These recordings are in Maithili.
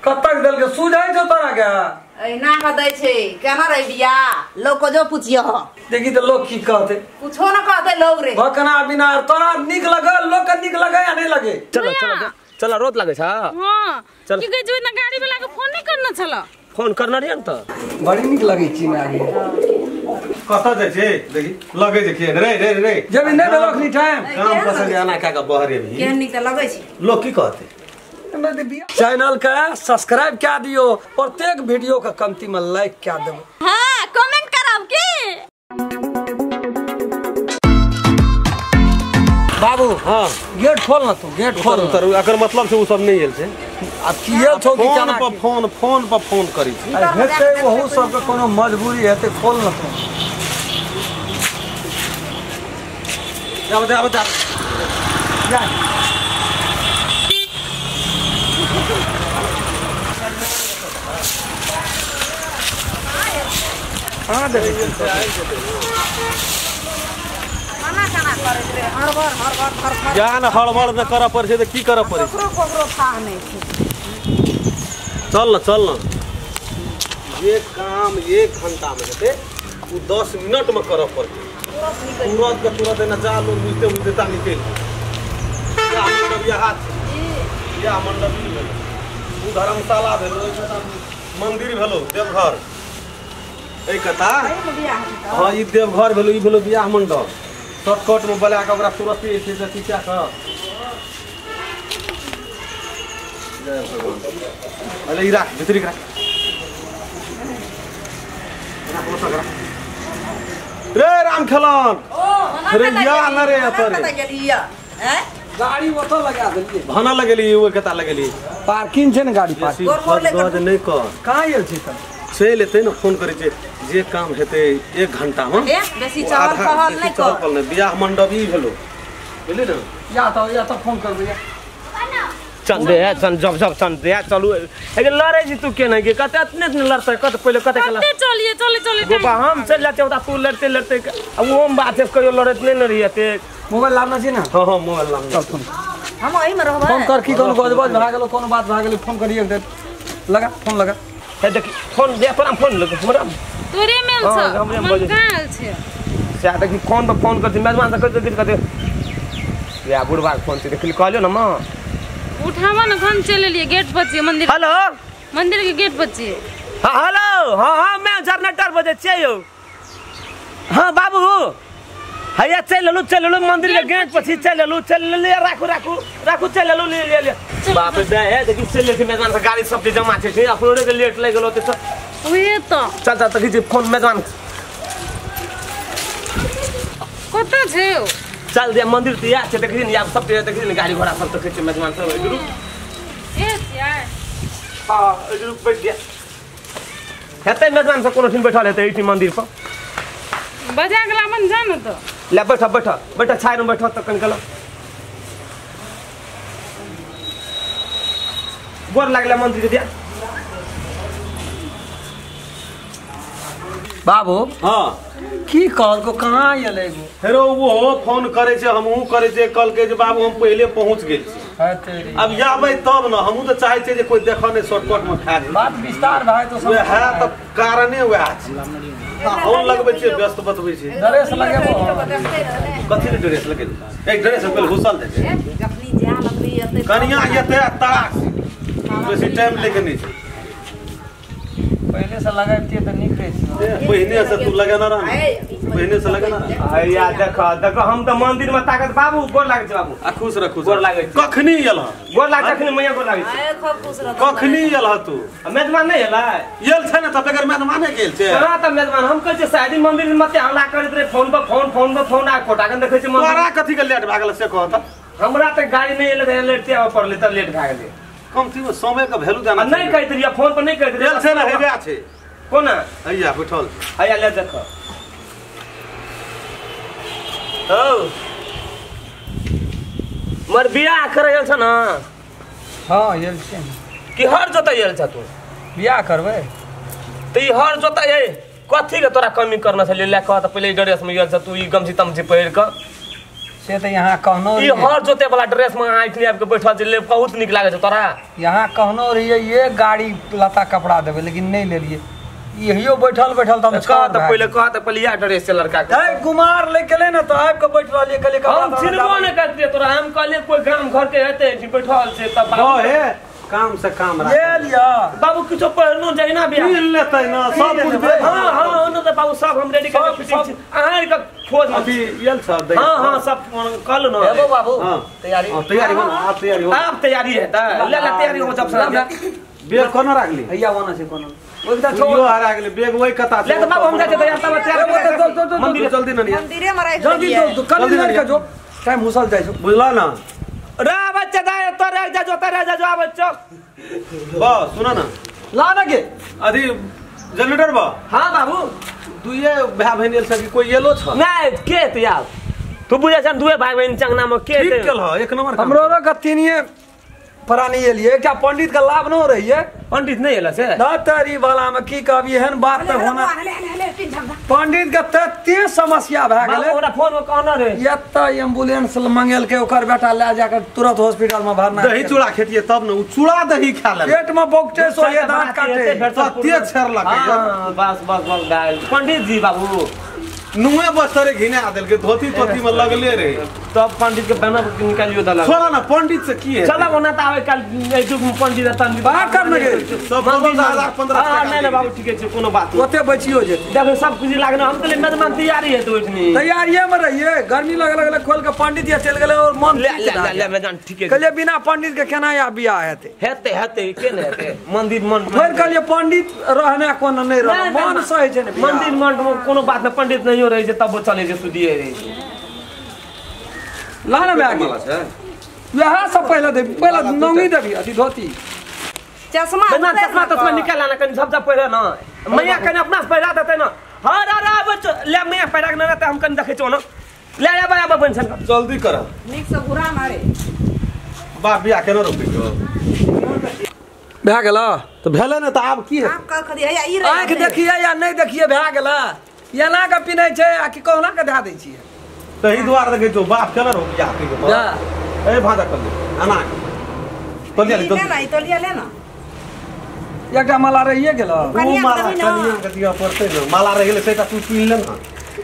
कतक दल के सुझाई छौ तोरा के एना क दै छै केना रे बिया लोग को जो पूछियो देखी त लोग की कहते कुछो न कहते लोग रे भकना बिना तोरा नीक लगे लोग के नीक लगे या नहीं लगे चलो चलो चलो रोत लगे छ हां की कहै छै ना गाड़ी वाला के फोन नहीं करना छल फोन करना रहिए न त बड़ी नीक लगे छी ना आगे कत जाय छै देखी लगे छै के रे रे रे जब नहीं भेलो अखनी टाइम काम पसंद आना का के बहरे भी केहन नीक त लगे छै लोग की कहते चैनल का सब्सक्राइब क्या दियो प्रत्येक वीडियो का कमती में लाइक क्या देबो हां कमेंट करब की बाबू हां गेट खोल ना तू गेट खोल उतर अकर मतलब से उ सब नहीं आयल छै अब किए छौ कि फोन पर फोन फोन पर फोन करी छी हेतै ओहू सब के कोनो मजबूरी हेतै खोल ना तू जा जा जा जा हां देखै मना केना करे रे हड़बड़ हड़बड़ हड़बड़ जान हड़बड़ न करऽ पड़ै छै त की करऽ पड़ै ककरो ककरो थाह नहीं छै चल न चल न ये काम 1 घंटा में हेतै उ 10 मिनट में करऽ पड़तै तुरंत के तुरंत एना जा लोग बुझते बुझते ता निकल या मंडप या हाथ या मंडप ई भेलो उ धर्मशाला भेलो मंदिर भेलो देवघर ए कथा हां ई देवघर भेलो ई भेलो बियाह मंडप शॉर्टकट में बला के ओकरा तुरंत जे छै से खींचा के जय भगवान अरे ई राख भीतरी राख राख ओतऽ राख रे राम खेलन रे या न रे एतऽ रे गेलिया हैं गाड़ी ओतऽ लगा देलिए भाना लगेली ओ कता लगेली पार्किंग छै ने गाड़ी पार्किंग गज नहीं कर कहाँ आयल छी त चलि एतै ने फोन करै छै जे काम हेतै 1 घंटा में बेसी चहल पहल नहीं कर चहल नहीं बियाह मंडप ई भेलो बुझली ने या त फोन करबै या चल दे चल जब जब चल दे चलू ए लड़ै छी तू केना के कते इतने इतने लड़तै कत पहिले कते कते चलिए चले चले गोपा हम चल जाते त तू लड़ते लड़ते अब वो हम बात कहियो लड़त नहीं न रहिए ते मोबाइल लाबना छी ना हां हां मोबाइल लाबना चल फोन हम ओही में रहबै फोन कर की कोनो गजबज भा गेलो कोनो बात भा गेलै फोन करिए लगा फोन लगा हे देखी फोन दे तोरा फोन लग हमरा तोरे मेल छ हम कहाँ छै से देखी फोन पर फोन करती मेजबान से कहते कहते या बुढ़वा के फोन छै देखली कहलियो न मां उठावा न घन चले लिए गेट पर छियै मंदिर हेलो मंदिर के गेट पर छियै हां हेलो हां हां मैं जनरेटर बजे छियै यौ हां बाबू हैया चल लेलु मंदिर के गेट पर छी चल लेलु राखू राखू राखू चल लेलु ले ले ले बाप रे हे देखी चल लेलु मेजबान से गाड़ी सब जमा छै अपनो रे के लेट लागि गेलो त उहे त चल चल देखी फोन मेजबान कत छै यौ चल दे मंदिर त या छै देखी ने सब देखी ने गाड़ी घोड़ा सब देखै छै मेजबान सब रुक ए छियै हां रुक बैठ जा हेतै मेजबान सब कोनो ठिन बैठल हेतै एठी मंदिर पर बजा गेला मन जा न त ले बैठ बैठ बैठ छाय में बैठ त कन गेलो गोर लागला मंत्री के दिया बाबू हां की कहल को कहाँ आयल एगो हेरो वो फोन करे छै हमहू करे छै कल के जे बाबू हम पहिले पहुंच गेल छी अब आबै तब न हमहू त चाहे छै जे कोई देखऽ नहीं शॉर्टकट में खा जाए बात विस्तार भाई तो सब वएह त कारणे वएह छै फोन लगबै छै व्यस्त बतबै छै ड्रेस लगेबो कथि ने ड्रेस लगेबो एक ड्रेस पहिले घुसल जाइ छै जखनी जा लगली एतै कनिया एतै तड़ाक बेसी टाइम लेके नहीं छै पहले से लगाबतिए त नीक रहै छै पहिने से तू लगाना रह पहिने से लगाना रह हैया देख देख हम त मंदिर में ताकत बाबू गोर लागै छै बाबू आ खुश रह खुश गोर लागै छै कखनी एल गोर लाग जखनी मैया गोर लागै छै ए खूब खुश रह कखनी एल तू मेजबान नहीं एलै एल छै ने त बेगर मेजबाने गेल छै हां त मेजबान हम कहै छै शायद मंदिर में मते हल्ला करैत रहे फोन पर फोन फोन पर फोन आ कोटा कन देखै छै तोरा कथि के लेट भए गेल से कह त हमरा त गाड़ी नहीं एलै त लेट आबै पड़लै त लेट भए गेलै कमती में समय के वैल्यू देना नहीं कहैत रहिए फोन पर नहीं कहैत रहिए एल छै ने हेबे छै कोना हैया बैठल हैया ले देख हो मर बियाह करे आयल छ न हां आयल छै कि हर जोतै आयल छ तू बियाह करबै त ई हर जोतै ए कथि के तोरा कमी करना छलै ले कह त पहिले ड्रेस में आयल छ तू ई गमछी तमछी पहिर क से त यहाँ कहनो ई हर जोते वाला ड्रेस में अहाँ इतनी आबि के बैठल छै ले बहुत नीक लागै छै तोरा। यहाँ कहनो रहिए ये गाड़ी लता कपड़ा देबै लेकिन नहीं लेलिए। यहियो बैठल बैठल त हम कह त पहिले कह त पहिले इएह ड्रेस छै लड़का के। ए कुमार ले के ले न त आबि के बैठ रहलिए कहलिए कपड़ा हम चिन्हबो नै करतिए तोरा। हम कहलिए कोई गाम घर के हेतै बैठल छै तब बाबू हे काम से काम राख ले लिया बाबू किछो पहनो जाय ना बियाह मिल लेतै ना सब कुछ। हां हां ओने त बाबू सब हम रेडी कर के फिटिंग छी अहाँ के खोज अभी येल सब दे। हां हां सब कहलो न एबो बाबू तैयारी। हां तैयारी बन आप तैयारी हो आप तैयारी है त ले ले तैयारी हो जब से बैग कोना राखली हैया ओना छै कोना ओकरा छोड़ यो हरा गेलै बैग ओइ कता ले त बाबू हम जाय तैयार तब तैयार मंदिर जल्दी न मंदिरे में राख जल्दी जल्दी कल लड़ के जो टाइम हुसल जाय छौ बुझला ना रे बच्चा दाय तोरे जा जो तोरे जा जो आ बच्चो बा सुना ना ला ना के अथी जनरेटर बा। हां बाबू दुइए भाई बहन एल सकी कोई एलो छ नै के त यार तू बुझै छ दुए भाई बहन चंगना में के ठीक केल ह एक नंबर हमरो र तीनिए प्राणी एलिए एकटा पंडित के लाभ न रहिए। पंडित नहीं एला से न तरी वाला में की कहबी एहन बात त होना पंडित के तते समस्या भए गेलै। ओकरा फोन में कहना रे एत एम्बुलेंस मंगेल के ओकर बेटा ले जाके तुरंत हॉस्पिटल में भरना। दही चूड़ा खेतिए तब न उ चूड़ा दही खा ले पेट में बोकटे सोहे दांत काटे तते छेर लगे। हां बस बस बस गायल पंडित जी बाबू नुए बस्तरे घिने आ देलके धोती तोती में लगले रे तब पंडित के बना निकालियो दला छोड़ा ना पंडित से की है चला ओना त आवे काल ए जुग में पंडित तन बाहर कर न गे सब 15,000 15 हां नहीं नहीं बाबू ठीक छै कोनो बात ओते बचियो जेते देखो सब कुछ लागना हम त मेजबान तैयारी है तो ओठनी तैयारीए में रहिए। गर्मी लगे लगले खोल के पंडित जी चल गेले और मन ले ले ले मेजबान ठीक है कहलिए बिना पंडित के केना या बियाह हेते हेते हेते के ने हेते मंदिर मन फेर कहलिए पंडित रहना कोनो नहीं रह मन सही छै ने मंदिर मन में कोनो बात न पंडित नहीं रहे छै तब चले छै सुदिए रहे छै ला ना मैं आगे वह सब पहले देबी पहले नौंगी देबी अथी धोती चश्मा ना चश्मा तश्मा निकाल लाना कनी सब सब पहिरे ना मैया कनी अपना से पहिरा देते ना हर हर बच्चो ले मैया पहिरा के ना त हम कनी देखै छौ ना ले ले बा बन छन जल्दी कर नीक से घुरा मारे बाप बियाह केना रोपै छौ भए गेल त भेलै ने त आब की आप कह खदी हैया ई आंख देखिए या नहीं देखिए भए गेल एना के पिनै छै आ कि कहुना के धए दै छियै तही द्वार देखै छौ बाप केना रोप बियाह के जा ए भाजा कर ले अना तोलिया ले ले ना तोलिया ले ना एकटा माला रहिए गेल ओ माला कनिया के दिया पड़तै ने माला रहि गेलै सेटा तू पीन ले ना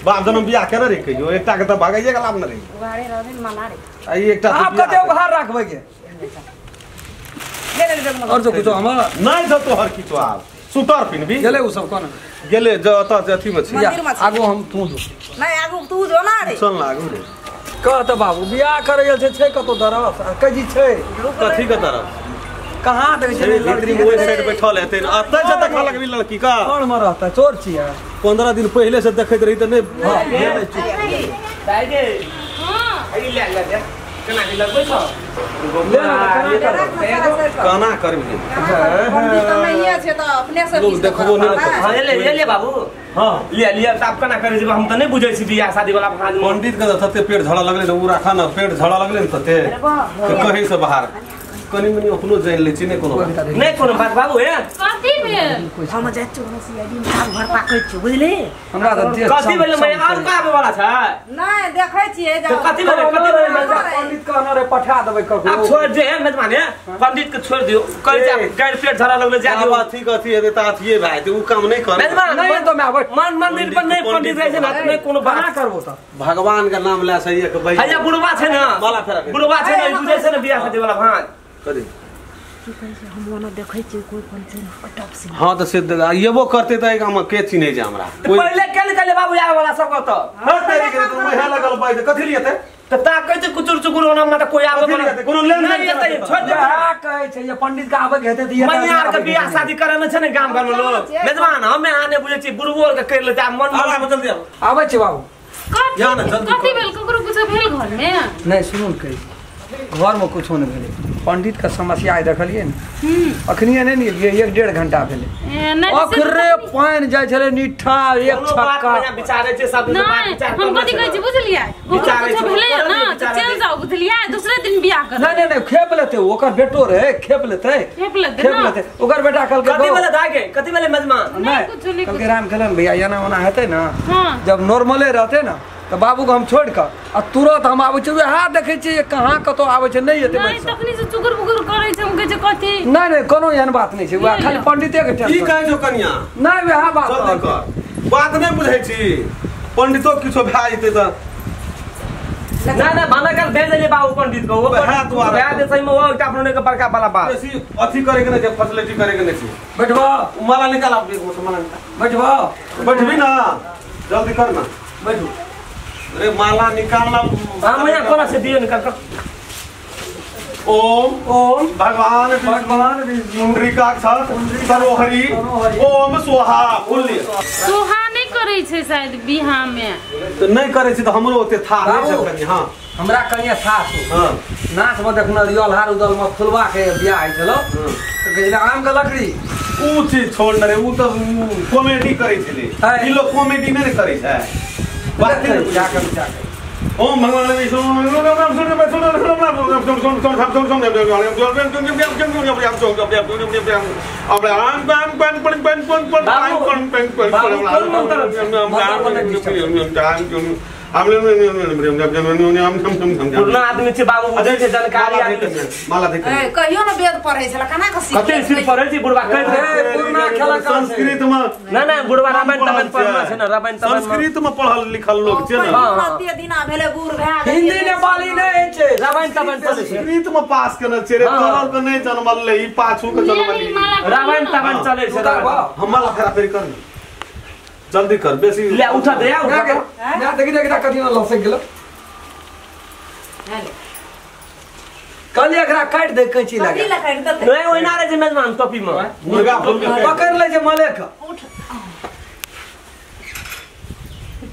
बाप जनम बियाह केना रे कहियो एकटा के त भागैये के लाभ न रही उघारे रहबे न माला रे आ ई एकटा आप कते उघार राखबै के ले ले ले और जो कुछो हमर नै छ तोहर किछो आब सुटर पिनबी गेलै उ सब कोना गेलै ज ओतऽ अथी में छै आगू हम तू जो नै आगू तू जो ना रे चल ना आगू रे कह त बाबू बियाह करै छै छै कतो दरस आ कजी छै कथी के दरस कहां देखै छै लड़की ओइ साइड बैठल हेतै न अतै से देखा लगबी लड़की का कोन में रहता चोर छियै 15 दिन पहिले से देखैत रही त नै दाइ गे हां ई ले ले दे केना के लगबै छौ ले ना काना करबी पंडित त नहिए छै त अपने से लोग देखबो नै हां ले ले ले बाबू हां ले ले त आप केना करै जेबै हम त नै बुझै छी बियाह शादी वाला भाज पंडित के तते पेट झड़ा लगलै त उ राखा न पेट झड़ा लगलै न तते त कहीं से बाहर कनी मनी अपनो जान लै छी नै कोनो बात नै कोनो बात बाबू हे कथी भेल हम जाय छी ओना सीआईडी में काम घर पाकै छी बुझली हमरा त कथी भेल मैं और का आबै वाला छै नै देखै छियै त कथी भेल कथी भेल पंडित कहना रे पठा देबै ककरो आप छोड़ दे हे मेजबान हे पंडित के छोड़ दियो कहि जा गाड़ पेट झड़ा लगले जा दियो अथी कथी हेतै त अथिए भए जेतै उ काम नै कर मेजबान नै तो मैं आबै मन मंदिर पर नै पंडित रहै छै ना नै कोनो बात कना करबो त भगवान के नाम ले सही एक भाई हैया बुढ़वा छै ना माला फेरा बुढ़वा छै ना बुझै छै ना बियाह शादी वाला भाज कथी की कहै छै हम ओना देखै छियै कोई कोन छै टॉप से। हां त से एबो करते त एहि के चिन्है छै हमरा पहिले केल केले बाबू आवे वाला सब त हर तरीके के तू महे लगल पाइ त कथी लिए त ता कहै छै कुचुर चुकुर ओना में त कोई आवे वाला कोनो लेन नहीं एतै छोड़ दे कहै छै ये पंडित के आवे के हेतै त ये मैया के बियाह शादी करे न छै ने गाम घर में लोग मेजबान हमे आने बुझै छी बुढ़बो के कर लेते आ मन आबे जल्दी आबै छै बाबू या ना जल्दी कथी भेल ककरो कुछ भेल घर में नहीं सुनू कहि घर में कुछो नहीं भेलै पंडित के समस्या आइ देखलियै ने अखनिए नहि ने एलियै 1-1.5 घंटा भेलै अखरे पानि जाइ छलै निठा एक छक्का विचारै छै सब बात विचार हम कथी कहै छी बुझलियै कुछो भेलै ना त चल जाओ बुझलियै दूसरे दिन बियाह कर नहीं नहीं नहीं खेप लेतै ओकर बेटो रहे खेप लेतै खेप लेतै ओकर बेटा कहलकै कथी भेलै दागे कथी भेलै मजमा नहीं कुछो नहीं कहलकै राम खेलन भैया एना ओना हेतै ना जब नॉर्मले रहतै ना तऽ बाबूके हम छोड़ि कऽ आ तुरत हम आबै छी वएह देखै छियै कहाँ कतौ आबै छै नहि एतै नहि तखनी से चुकुर बुकुर करै छै हम कहै छै कथी नहि नहि कोनो एहन बात नहि छै वएह खाली पंडिते के टेंशन की कहै छौ कनिया नहि वएह बात बात नहि बुझै छी पंडितो किछो भए जेतै तऽ ना ना भाना कर भेज देलियै बाबू पंडित को वो भए दे सही में वो एकटा अपने के बड़का वाला बात बेसी अथी करे के नहि छै फैसिलिटी करे के नहि छै बैठबा माला निकाल आप देखो माला निकाल बैठबा बैठबी ना जल्दी कर ना बैठू अरे माला निकाल ना हम यहाँ कोना से दियो निकाल कर ओम ओम भगवान भगवान विष्णु पुंडरीकाक्ष सरोहरि ओम स्वाहा बोलिए सोहा नहीं करै छै शायद बियाह में तो नहीं करै छै त हमरो ओते था नहीं छै कनी हां हमरा कनिया था छौ हां नाच में देखना रियल हार उदल में फुलवा के बियाह होइ छलो त कहै आम के लकड़ी ऊ चीज छोड़ न रे ऊ त कॉमेडी करै छलै ई लोग कॉमेडी नहीं करै छै बात नहीं जा कर जा कर ओम भगवान विष्णु पुरना आदमी छै बाबू बुझै छै जानकारी आदमी माला देख ए कहियो न वेद पढ़ै छला केना के सीख कते सिर पढ़ै छै बुढ़वा कहि पुरना खेला संस्कृत में ना ना बुढ़वा रामायण तमायण पढ़ना छै ना रामायण तमायण संस्कृत में पढ़ल लिखल लोग छै ना कते दिना भेलै बूढ़ भए गेल हिंदी नेपाली नै छै रामायण तमायण पढ़ै छै संस्कृत में पास केने छै रे तोरल के नै जनमल ले ई पाछू के जनमल रामायण तमायण चलै छै हम माला फेरा फेरी कर जल्दी कर बेसी ले उठा दे उठा ना देखि देखि कथि न लसक गेलो कल एकरा काट दे कैंची लगा कथि ला काट देतै नहीं ओइना रहे छै मेजबान टोपी में मुर्गा फूल के पकड़ ले छै मलेक उठ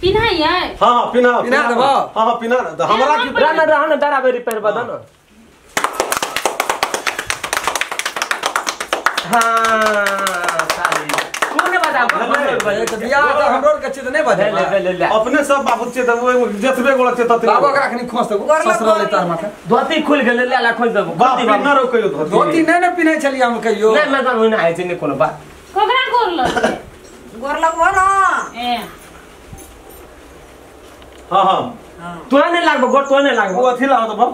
पिन्हाई है हां पिन्हा पिन्हा देबो हां पिन्हा त हमरा की रहना रहना बराबरी पहिरबा द न हां साली कोने बजा बियाह त हमरो के छै त नै बजे अपने सब बाबू छै त ओइ जतबे गोला छै ततबे बाबू एकरा खनी खोस देबो ससुराल ले तार माथा धोती खुल गेल ले ला खोल देबो बाप न रोकयो धोती धोती नै ने पिन्है छलियै हम कहियो नै मेजबान ओइना होइ छै नै कोनो बात ककरा गोर लग गोर लगबो न ए हां हां तोरा नै लागबो गोर तोरा नै लागबो ओ अथी लाओ त बाप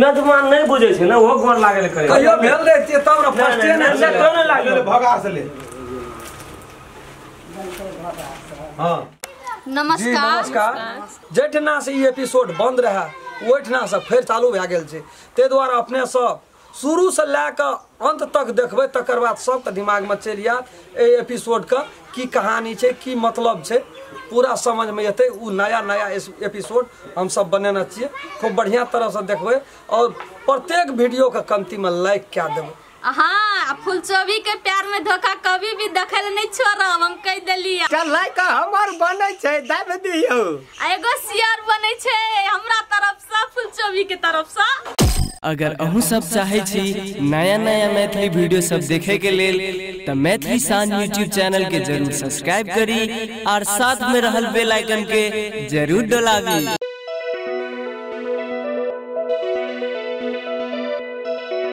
मेजबान नै बुझै छै ने ओ गोर लागल करे कहियो भेल रहतियै तब ने फर्स्टे ने तोरा नै लागल भगा से ले हां नमस्कार नमस्कार जेठना से ई एपिसोड बंद रहा ओहिठना से फेर चालू भए गेल छै ताहि दुआरे अपने सब शुरू से लए कऽ अंत तक देखबै तकर बाद सबके दिमागमे चलि आयत एहि एपिसोडके की कहानी छै की मतलब छै पूरा समझमे एतै ओ नया नया एपिसोड हमसब बनेने छियै खूब बढ़िआँ तरहसँ देखबै और प्रत्येक वीडियोके कमतीमे लाइक कए देबै। हाँ फुलचोभी के प्यार में धोखा कभी भी दखल नहीं छोड़ब हम कह देलियै। चल लाइक हमर बनै छै दाबि दियौ आ एगो शेयर बनै छै हमरा तरफ से फुलचोभी के तरफ से। अगर अहूँ सब चाहे छी नया नया मैथिली वीडियो सब देखे के लेल त मैथिली शान यूट्यूब चैनल के जरूर सब्सक्राइब करी और साथ में रहल बेल आइकन के जरूर दबावी।